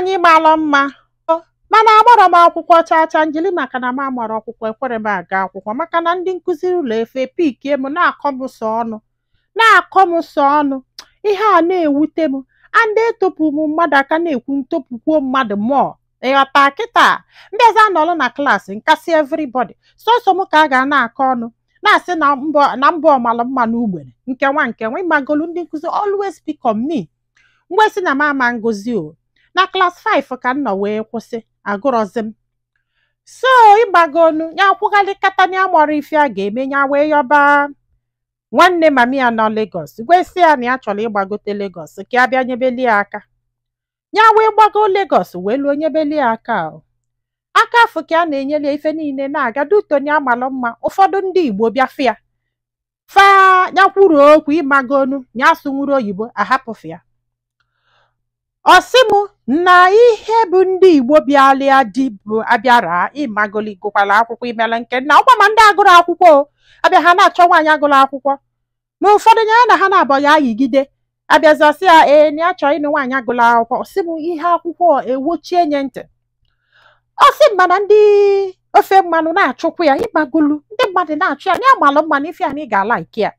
Nwaanyị malụ mma, mana agbara m akwụkwọ chaa chaa njili, maka na m amara akwụkwọ ekwere m aga akwụkwọ, maka na ndị nkụzi ụlọ efe pikie m na-akọ m sọ ọnụ, na-akọ m sọ ọnụ. Ihe a na-ewute m, and etopụ m mmadụ aka na-ekwu ntopụkwuo mmadụ mụọ. Ịghọta? Kịta mbịaza nọrọ na class nkasị everybody, sọsọ m ka a ga na-akọ ọnụ, na-asị na mbọ na mbọ ọmalụ mma n'ugbene nke nwa nke nwa. Ịmagolu, ndị nkụzi always pick on me. Mgbe si na m ama ngozi o na class 5 ka m nọ wee kwụsị agụrọzi m. So ịgbagonu ya akwụghalịkata ya mọrọ ife a ga-eme ya, wee yọba nwanne mami ya nọ Lagos, gwesị ya na ya chọrọ ịgbagote Lagos ka ya bịa nyebeli ya aka. Ya wee gbago Lagos wee luo nyebeli ya aka. O aka afọ ka a na-enyere ya, ife niile na-aga dutonya amalụ mma. Ụfọdụ ndị Igbo bịafịa fa ya kwuru okwu, ịmagonu, ya asụnwuru oyibo, ahapụfụ ya. Ọ sị m na ihe bụ ndị Igbo bịalịa di bụ abịara ịmagoli gụkwara akwụkwọ, imela nke nna ọkwa, ma ndị agụrụ akwụkwọ o abịa, ha na-achọ nwaanyị agụrụ akwụkwọ. Na ụfọdụ ya na ha na-abọ ya ayigide abịazasị ya, ee, na ya chọrọ ịnụ nwaanyị agụrụ akwụkwọ. Ọ sị m ihe akwụkwọ ewochie nye ntị. Ọ sị m mana ndị ofe mmanụ na-achụkwu ya, ịgbagolu ndị mmadụ na-achụ ya, na ya malụ mma na ife ya na ị ga-ala ike ya.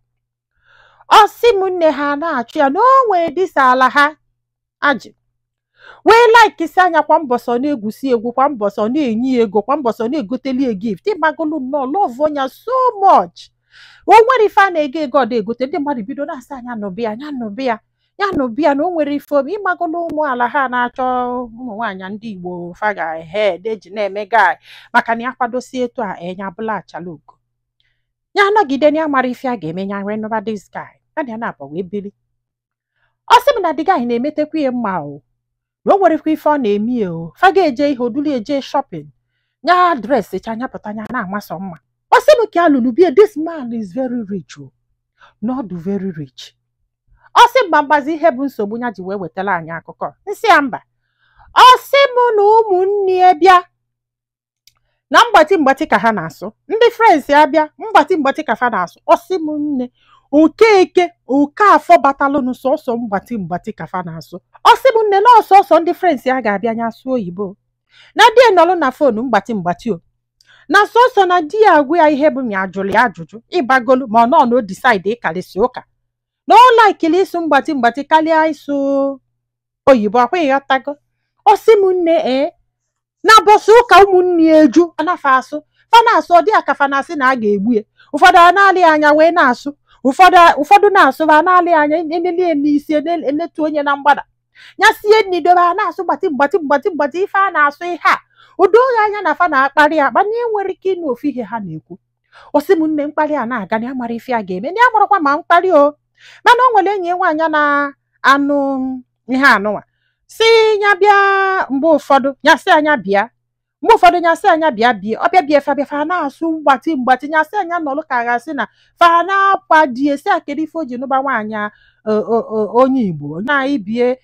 Ọ sị m nne, ha na-achụ ya na o nwee dịsa ala ha ajị wee laikisi anya kwa mbọsọ, na-egwusi egwu kwa mbọsọ, na-enye ya ego kwa mbọsọ, na-egoteli ya gift. Ịgbagolu nnọọ love ya so much. O nwere ife a na-ego ego ọ da-egote. Ndị mmadụ bido na-asị anya nụbịa ya, nụbịa ya, nụbịa na o nwere ife obi. Ịgbagolu, ụmụ ala ha na-achọ ụmụ nwaanyị ndị Igbo faga head eji na-eme guy, maka na ya kwadosi etu a enya abụla achala ugo. Ya nọgide na ya mara ife a ga-eme ya, wee nụba this guy ya na ya na-abọ wee biri. Ọ sị m na the guy na-emetekwa ihe mma o, na o nwerekwa ife ọ na-eme ya o faga eje ihe oduli, eje shopping, nya dress cha, nya pụta, nya na-amasọ mma. Ọ sị m ka alụlụ bie, this man is very rich o, not very rich. Ọ sị mba, mgbazi ihe bụ nsogbu ya ji wee wetara anyị akụkọ nsị ya mba. Ọ sị m na ụmụnne ya bịa na mgbatị mgbatị ka ha na-asụ, ndị friends ya bịa, mgbatị mgbatị ka fa na-asụ. Ọ sị m nne, Okeke Okafọ batalụnụ, sọsọ mgbatị mgbatị ka fa na-asụ. Ọ sị m nne, na ọsọsọ ndị friends ya ga-abịa nya asụ oyibo, na di nọrọ na phone mgbatị mgbatị o, na sọsọ na di ya agwụ ya ihe bụ ya ajụrụ ya ajụjụ. Ịgbagolu, ma ọ nọ na o decide ịkarịsị ụka na ọ laikili ịsụ mgbatị mgbatị karịa ịsụ oyibo. Akwa ịghọtago? Ọ sị m nne, ee, na bọsị ụka ụmụnne ya eju anafa asụ, fa na-asụ, ọ dị ya ka fa na-asị na a ga-egbu ya. Ụfọdụ a na-alị anya wee na-asụ, ụfọdụ ụfọdụ na-asụ, ma na-alị anya eneli n'isi enetu onye na mgbada ya sie nni dobe, a na-asụ gbatị mgbatị mgbatị mgbatị. Ife a na-asụ ihe a udo ya anya na fa na-akparị akpa na enwere ike ịnụ ofu ihe ha na-ekwu. Ọ sị m nne, mkparị a na-aga na ya mara ife a ga-eme, na ya marakwa ma mkparị o, mana o nwere enyi ya nwaanyị na-anụ ihe anụnwa si ya bịa mgbe ụfọdụ, ya sị anya bịa mgbe ụfọdụ, ya sị anya bịa bie, ọbịa bịa, fa bịa, fa na-asụ mgbatị mgbatị. Ya sị anya nọlụ ka gasị na fa na-akwa die, si akere ife o ji nụba nwaanyị onye Igbo na ibie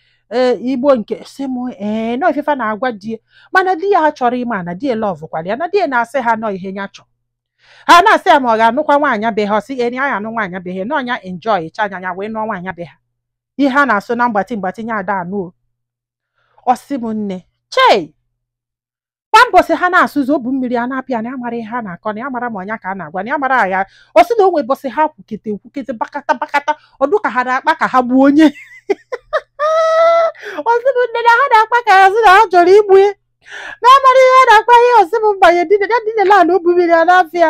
Igbo nke si m ee nọ ife fa na-agwa die, mana di ya chọrọ ịma na di love kwara ya, na di na-asị ha nọ ihe ya chọrọ. Ha na-asị ya ma ọ ga-anụkwa nwaanyị be ha. Ọ sị ee, ya ga-anụ nwaanyị be ha, na ọnya enjoy cha anya ya wee nụọ nwaanyị be ha. Ihe a na-asụ na mgbatị mgbatị nya ada anụ o. Ọ sị m nne, chei, kwa mbọsị ha na-asụzi obu mmiri a na-apịa, na ya mara ihe ha na-akọ, na ya mara ma ọnya ka a na-agwa, na ya mara ya. Ọ sị na o nwe bọsị ha kwukete kwukete bakata bakata, ọdụ ka ha na-akpa ka ha gbuo onye. Ọ sị m nne, na ha na-akpa ka ha sị na ha chọrọ igbu ya, na ya mara ihe ha na-akpa. Ihe ọ sị m mbanye dine ya dinela na obu mmiri a na-apịa,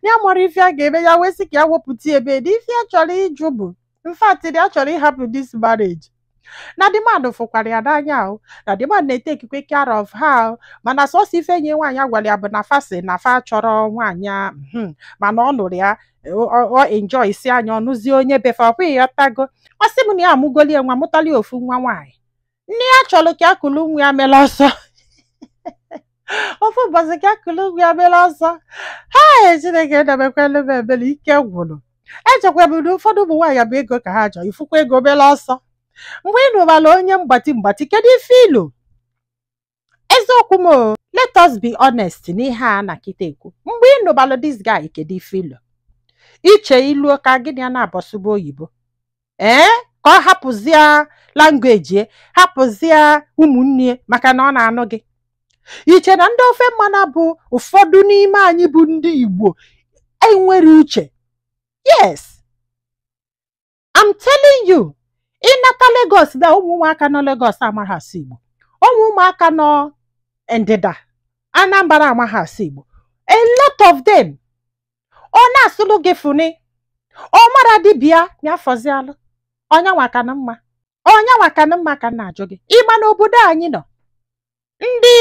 ya mara ife a ga-eme ya, wee sị ka ya wepụta ebe na ife ya chọrọ ịjụ bụ in fact ya chọrọ ịhapụ this marriage, na the man fụkwara ya n'anya o, na the man na-etekikwe care of her o, mana sọsọ ife enyi nwaanyị gwara ya bụ na fa sị na fa chọrọ nwaanyị a, mana ọ nụrụ ya, ọ enjoy si anya ọnụzie onye befe ọkwa. Ịghọtago? Ọ sị m na ya amụgolie nwa, mụtali ofu nwa nwaanyị. Nne ya chọrọ ka akụlụ nwa ya mere ọsọ ofu ụbọchị, ka akụlụ nwa ya mere ọsọ. Ha, Chineke edebekwelu m ebere, ike gwụrụ. Echekwa m na ụfọdụ ụmụ nwaanyị bụ ego ka ha chọrọ ifukwa ego mere ọsọ. Mgbe ị nụbara onye mgbatị mgbatị, kedu ife ilu? Eziokwu m o, let us be honest n'ihe a na kịta ekwu. Mgbe ị nụbalụ this guy, kedu ife ilu iche iluo ka gịnị ya na-abọsụba oyibo? Ee. Ka ọ hapụzie language, hapụzie ụmụnne, maka na ọ na-anụ gị. Iche na ndị ofe mmanụ bụ ụfọdụ n'ime anyị bụ ndị Igbo enwere uche? Yes, I'm telling you. Ịnata Lagos na ụmụ ụmụaka nọ Lagos amaghị asụ Igbo, ụmụ ụmụaka nọ ndịda Anambra amaghị asụ Igbo. A lot of them, ọ na-asụlụ gị funi, ọ mara dibịa ya fọzialụ. Ọnyanwa ka na mma, ọnyanwa ka na mma. Ka m na-ajụ gị, ịma na obodo anyị nọ, ndị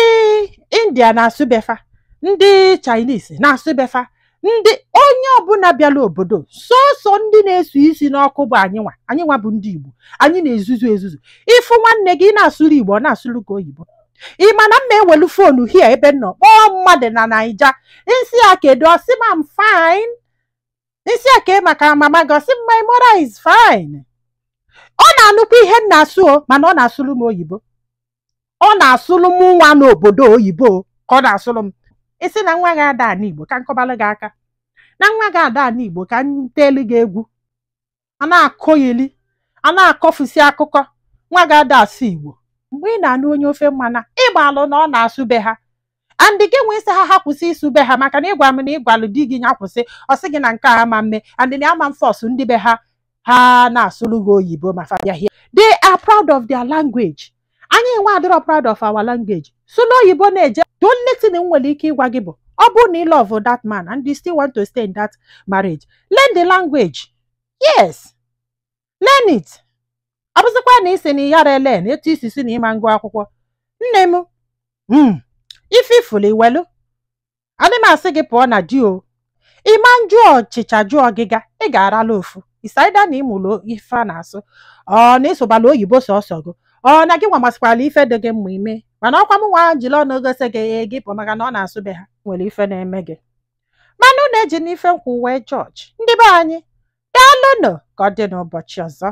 India na-asụ befa, ndị Chinese na-asụ befa, ndị onye ọbụla bịala obodo, sọsọ ndị na-esu isi n'ọkụ bụ anyị nwa. Anyị nwa bụ ndị Igbo, anyị na-ezuzu ezuzu. Ịfụ nwanne gị, ị na-asụrụ Igbo, ọ na-asụrụ gị oyibo. Ị ma na mma ewelu phone hie ebe m nọ kpọọ mmadụ na Naija, nsị ya, "Kedu?" Ọsị m, "I'm fine." Nsị ya, "Kee maka mama gị?" Ọsị m, "My mother is fine." Ọ na-anụkwa ihe m na-asụ o, mana ọ na-asụrụ m oyibo. Ọ na-asụrụ m nwa n'obodo oyibo ka ọ na-asụrụ m. Isi na nwa gị ada ana Igbo, ka nkọbalụ gị aka na nwa gị ada ana Igbo, ka m teelu gị egwu a na-akọgheli, a na-akọfusi akụkọ. Nwa gị ada asụ Igbo mgbe ị na-anụ onye ofe mmanụ, ịgbalụ na ọ na-asụ be ha. And gị nwee isi ha, ha kwụsị ịsụ be ha, maka na ịgwa m na ịgwalụ di gị ya kwụsị, ọ sị gị na nke a ama mme, and na ama m force ndị be ha ha na-asụrụ gị oyibo ma fa bịa here. They are proud of their language. Anyị nwe adịrọ proud of our language. Sụlụ oyibo na-eje. The only thing m nwere ike ịgwa gị bụ, ọ bụrụ na ị love that man and you still want to stay in that marriage, learn the language. Yes, learn it. Ọ bụzịkwa na isi na ịyara elen etu isi si na ịma ngụ akwụkwọ, nne m, ife ifulu iwelu, adị m asị gị pụọ na di o. Ịma njụ ọchịcha jụọ ọgịga, ị ga-arala ofu isaida na ịmụlụ ife a na-asụ, ọ na ịsụbala oyibo sọsọ gị, ọ na gị nwa masịkwala ife dị gị mma ime. Mana ọkwa m nwa jiri ọnụ gosi gị, ee, gị pụọ maka na ọ na-asụ be ha, nwere ife na-eme gị. Mana unu eji n'ife nkwụ wee jọji ndị be anyị. Daalụnụ, ka ọ dị n'ụbọchị ọzọ.